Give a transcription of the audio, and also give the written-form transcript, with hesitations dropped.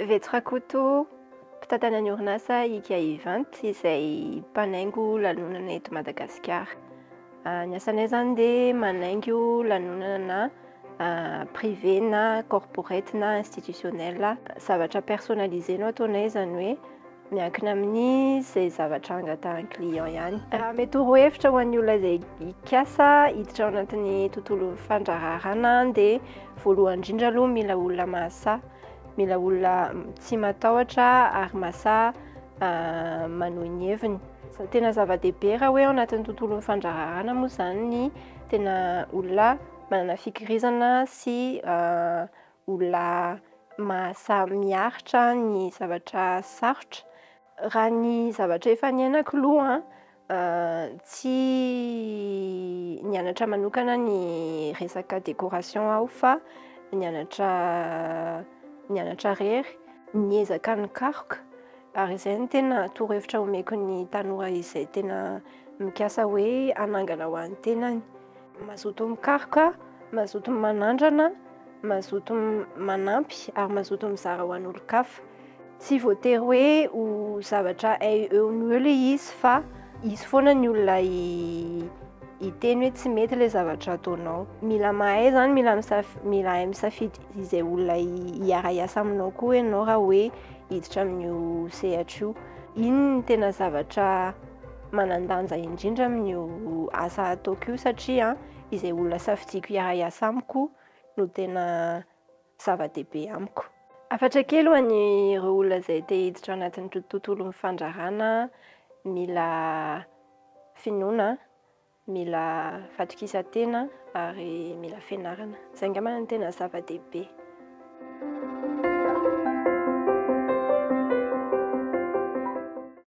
Vetso Rakoto, mpitantana ny orinasa Ika Event izay mpanaingo lanonana eto Madagasikara. Ny asanay izany dia manaingo lanonana na privé na corporate na institutionnel. Zavatra personnalisé no ataonay izany hoe miankina amin'ny izay zavatra angatahan'ny client ihany. Raha mety torohevitra ho an'ny olona izay hikasa hiditra ao anatin'ny tontolon'ny fandraharahana dia voalohany indrindra aloha mila olona mahasahy, mila olona tsy matahotra ary mahasahy manohy ny heviny. Tena zava-dehibe raha hoe ao anatin'ny tontolon'ny fandraharahana moa izany ny tena olona manana fikirizana sy olona mahasahy miaritra ny zavatra sarotra. Raha ny zavatra efa niainako aloha tsy nianatra manokana ny resaka décoration aho fa nianatra nianatra irery, niezaka nikaroka ary izay no tena torohevitra omeko ny tanora izay tena mikasa hoe hanangana ho an'ny tenany. Mazoto mikaroka, mazoto manandrana, mazoto manampy ary mazoto mizara ho an'olon-kafa. Tsy voatery hoe ho zavatra hay eo no eo ilay izy fa hisy foana ny olona hiteny hoe tsy mety ilay zavatra ataonao. Mila mahay izany, mila misaf- mila hahay misafidy izay olona hiara-hiasa aminao koa ianao raha hoe hiditra amin'io sehatra io. Iny no tena zavatra manan-danja indrindra amin'io asa ataoko io satria izay olona safidiako hiara-hiasa amiko no tena zava-dehibe amiko. Hafatra kely ho an'ireo olona izay te hiditra ao anatin'ny tontolon'ny fandrarana, mila finoana, mila fatokisan-tena ary mila fianarana. Izay angamba no tena zava-dehibe.